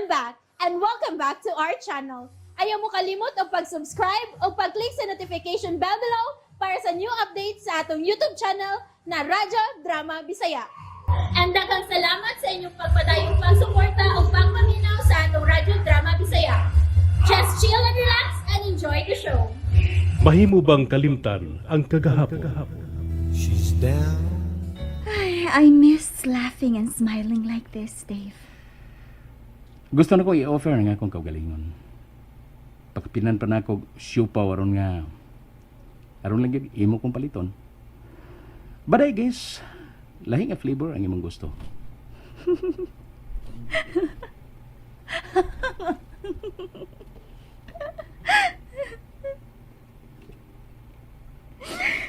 I'm back and welcome back to our channel. Ayaw mo kalimot og pag-subscribe o pag-click sa notification bell below para sa new updates sa atong YouTube channel na Radyo Drama Bisaya. And daghang salamat sa inyong pagpadayong pagsuporta o pagpaminaw sa atong Radyo Drama Bisaya. Just chill and relax and enjoy the show. Mahimo bang kalimtan ang kagahapon? She's down. I miss laughing and smiling like this, Dave. Gusto na ko i-offer nga akong kaugalingon. Pagpinan pa na ako siupaw aron nga aron lang gyud imo kong paliton. But I guess lahi nga flavor ang imong gusto.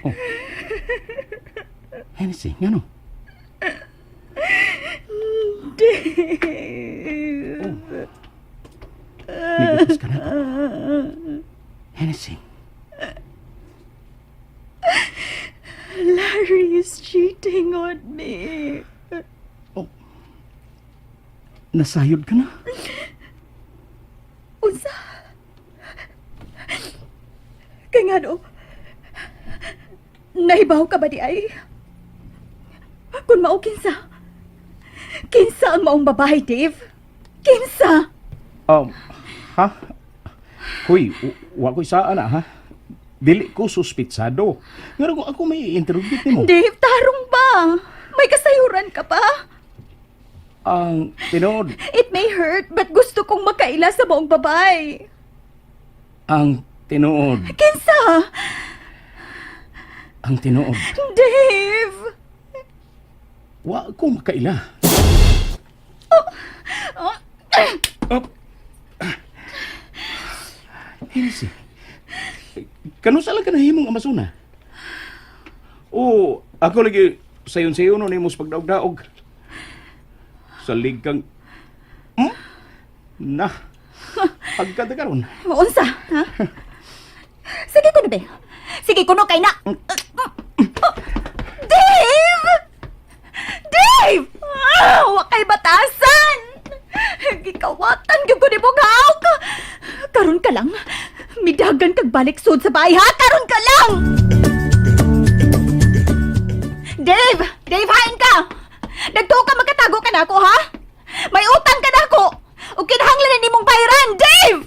Oh. Hennessy, ngano? Dave! Migutos ka na. Hennessy. Larry is cheating on me. Oh. Nasayod ka na. Unsa? Kay nga no, nahibaw ka ba di ay? Kung mao kinsa? Kinsa ang maong babae, Dave? Kinsa? Ha? Huy, wa ko isaan na, ha? Dili ko suspitsado. Nga kung ako may interrogate nimo. Dave, tarong ba? May kasayuran ka pa? Ang tinuod, It may hurt, but gusto kong makaila sa maong babae. Ang tinuod, Kinsa? Ang tinuod. Dave! Wa ko makaila. Oh. Oh. Hennessy. Kanusa lang ka nahimong Amazona? O, ako lagi sayon-sayon no nimo sa pagdaog-daog. Sa ligkang. Na. Pagkada karon. Unsa? Ha? Sige kuno be. Sige kuno kay na. Dave! Dave! Ah, wa kay batasan. Gikawatan gyud ko nimo hawk. Karon ka lang. Midagan kag balik sud sa bahay ha. Karon ka lang. Dave! Dave, hain ka! Nagtuo ka magkatago ka na ako, ha? May utang ka na ako! O kinahanglan na nimong bayaran, Dave!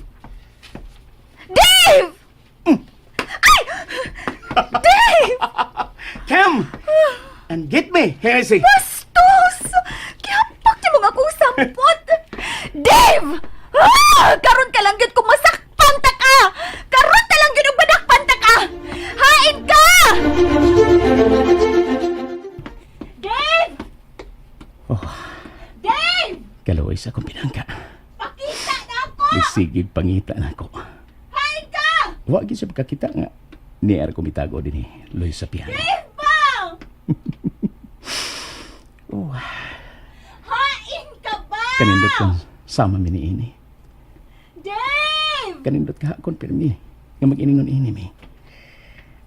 Dave! Ay! Dave! Come and get me, Hennessy. Bastos! Kihapak ni mga akong sampot! Dave! Ah! Karon ka lang gyud kung masakpan ta ka! Karon ta lang gyud og madakpan ta ka! Hain ka! Dave! Oh. Dave! Kaluoy sa akong pinangka. Pakita na ako! Isigig pangita na ako. Hain ka! Wa gyud siya pagkakita nga. Niar ko mitago din eh, Loy sa piano. Dave ba? Oh, Hain ka ba? Kanindot kong sama mi niini. Dave! Kanindot ka akon pirmi nga mag-iningon ini mi.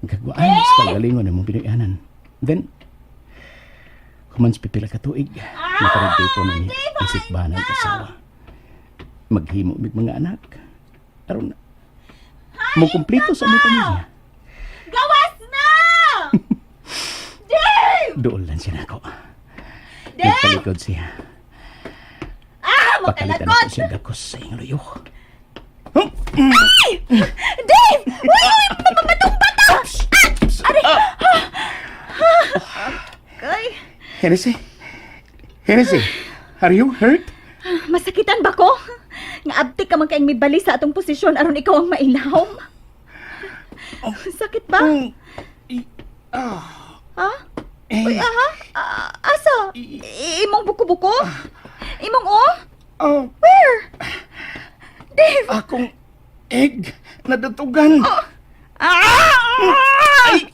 Gagwaan sa kagalingon among Pinoyanan. Then, human sa pipila ka tuig, nakarag dito na ni isip ba ng kasawa. Maghimo mig mga anak. Aron mo kumpleto sa among pamilya. Gawas na! Dave! Dool lang siya nako. Dave! Nagtalikod siya. Ah! Pakalitan Makalakot! ako siya gakos sa iyong luyo. Ay! Dave! Uy! Uy! Matumba ta! Ah! Aray! Ay! Hennessy? Hennessy, are you hurt? Masakitan ba ko? Nga abtik ka man kayong mibali sa atong posisyon aron ikaw ang mailawom. Sakit ba? Ha? Eh, Uy, aha? Ah, asa? Imong buko-buko? Imong oh? Oh, Where? Dave! Akong egg nadatugan. Ah! Ay!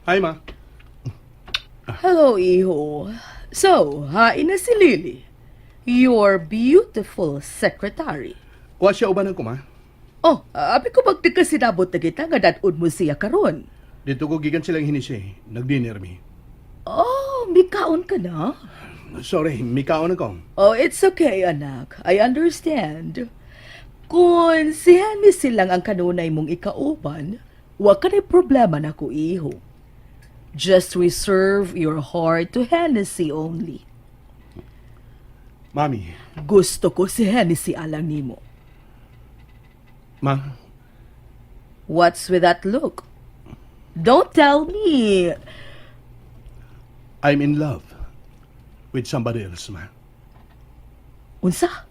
Hi, ma. Hello, iho. So, hain na si Lily. Your beautiful secretary. Wa siya uban ko, ma. Oh, abi ko magdi ka sinabot na kita nga dadun mo siya karon. Didto ko gikan silang Hennessy. Nag-dinner mi. Oh, mikaon ka na? Sorry, mikaon ako. Oh, it's okay, anak. I understand. Kung si Hennessy lang ang kanunay mong ikauban, wa ka na'y problema na ko, iho. Just reserve your heart to Hennessy only. Mami, Gusto ko si Hennessy alang nimo. ma, What's with that look? Don't tell me. I'm in love with somebody else, ma. Unsa?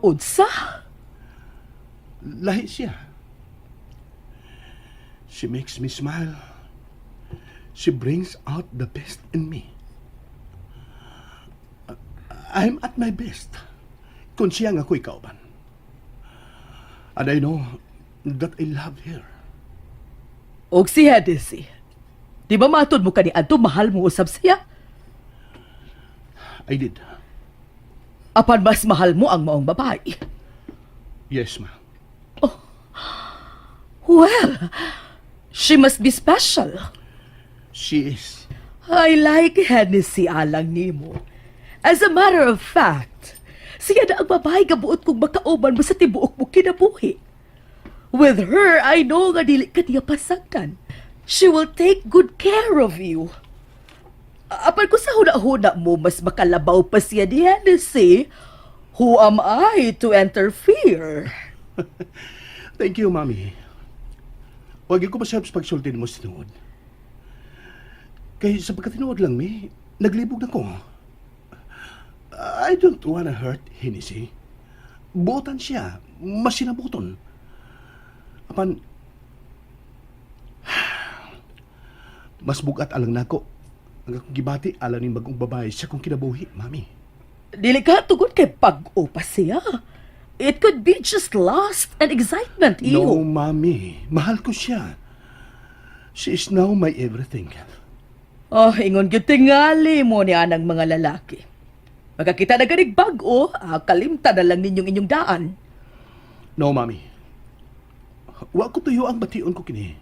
Unsa? Lahi siya. She makes me smile. She brings out the best in me. I'm at my best kung siya nga ako'y kauban. And I know that I love her. Og si Hennessy. Di ba matod mo kaniadto mahal mo usab siya? I did. Apan mas mahal mo ang maong babae. Yes, ma. Well, she must be special. She is. I like Hennessy alang nimo. As a matter of fact, siya na ang babae gabuot kong makauban mo sa tibuok mo kinabuhi. With her, I know nga dili ka niya pasagdan. She will take good care of you. Apan kung sa huna-huna mo, mas makalabaw pa siya ni Hennessy, who am I to interfere? Thank you, Mami. Huwag ko masayap sa pagsulti mo sa tinuod. Kay sa pagkatinuod lang, mi, naglibog na ko. I don't wanna hurt Hennessy. Buotan siya. Masinabuton. Apan, mas bugat alang nako. Ang akong gibati alang ning bagong babae sa akong kinabuhi, Mami. Dili ka tugod kay bag-o pa siya. It could be just lust and excitement, No, iho. Mami. Mahal ko siya. She is now my everything. Oh, ingon gyud tingali mo ni anang mga lalaki. Magkakita na ganig bag-o, kalimta na lang ninyong inyong daan. No, Mami. Wa ko tuyo ang bation ko kini.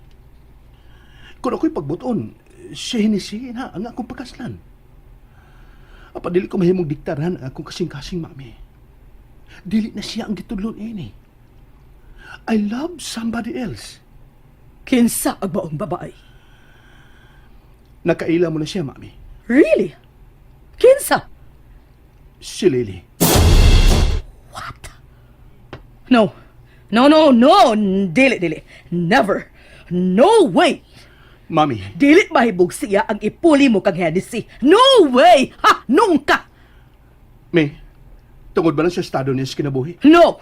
Kung ako'y pagbuton, siya hinisi na ang akong pagkaslan. Apa dili ko mahimong diktaran ang akong kasing-kasing, Mami. Dili na siya ang gitudlon ini. I love somebody else. Kinsa ang maong babae? Nakaila mo na siya, Mami. Really? Kinsa? Si Lily. What? No. No, no, no. Dili, dili. Never. No way. Mami, Dili mahibog siya ang ipuli mo kang Hennessy. No way! Ha! Nunca! May, tungod ba lang sa estado niya sa kinabuhi? No!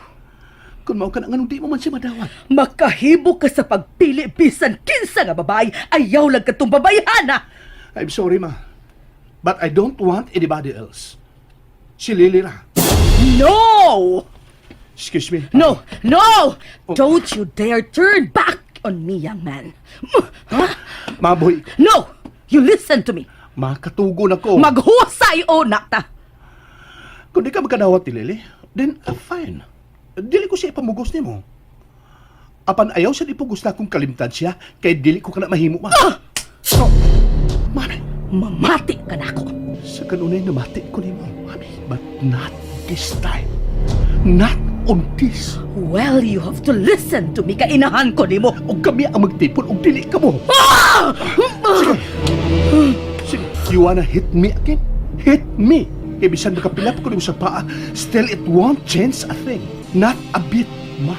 Kung mao ka na, nganong di mo man siya madawat? Makahimo ka sa pagpili bisan kinsa nga babae, ayaw lang katong babayhana. I'm sorry, ma. But I don't want anybody else. Si Lily ra. No! Excuse me. No! No! Don't you dare turn back on me, young man. Mabuhi ko. No! You listen to me. Makatugon ako. Maghusay o nakta. Kung di ka magkadawat ni Lily, then fine. Dili ko siya ipamugos nimo. Apan ayaw siya ipugos na kung kalimtan siya, kay dili ko kana mahimo, ma. Oh, mami, Mamati ka na ako. sa kanunay namati ko nimo, mami. But not this time. Not on this. Well, you have to listen to me. Kainahan ko nimo. Og kami ang magtipon og dili ka mo. Sige. Sige. You wanna hit me again? Hit me. Kay bisan makapilap ko nimo sa paa, still it won't change a thing. Not a bit, ma.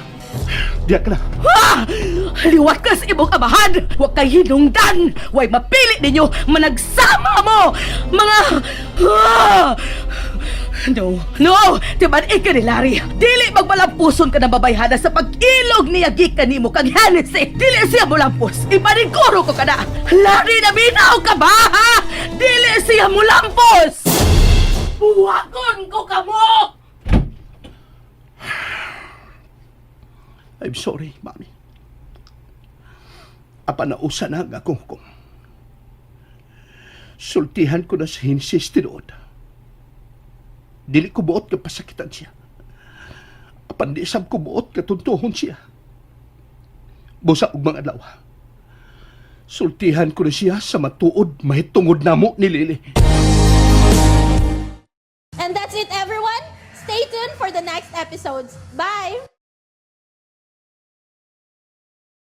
Diya ka na. Ah! Liwat ka sa imong amahan! Wa kay hinungdan! Way mapili ninyo! Managsama mo! Mga... Ah! No, no! Timan ka ni Larry! Dili magmalampuson ka ng babayhana sa pag-ilog niya gikan nimo kang Hennessy! Dili siya mulampos! Ipaniguro ko ka na! Larry, naminaw ka ba, ha? Dili siya mulampos! Buwagon ko kamo! I'm sorry, mami. Apan nausa na ang akong hukom. Sultihan ko na sa hinsis tinuod. Dili ko buot nga pasakitan siya. Apan di sab ko buot katuntuhon siya. Busa og mga adlaw. Sultihan ko na siya sa matuod mahitungod namo ni Lily. And that's it, everyone. Stay tuned for the next episodes. Bye!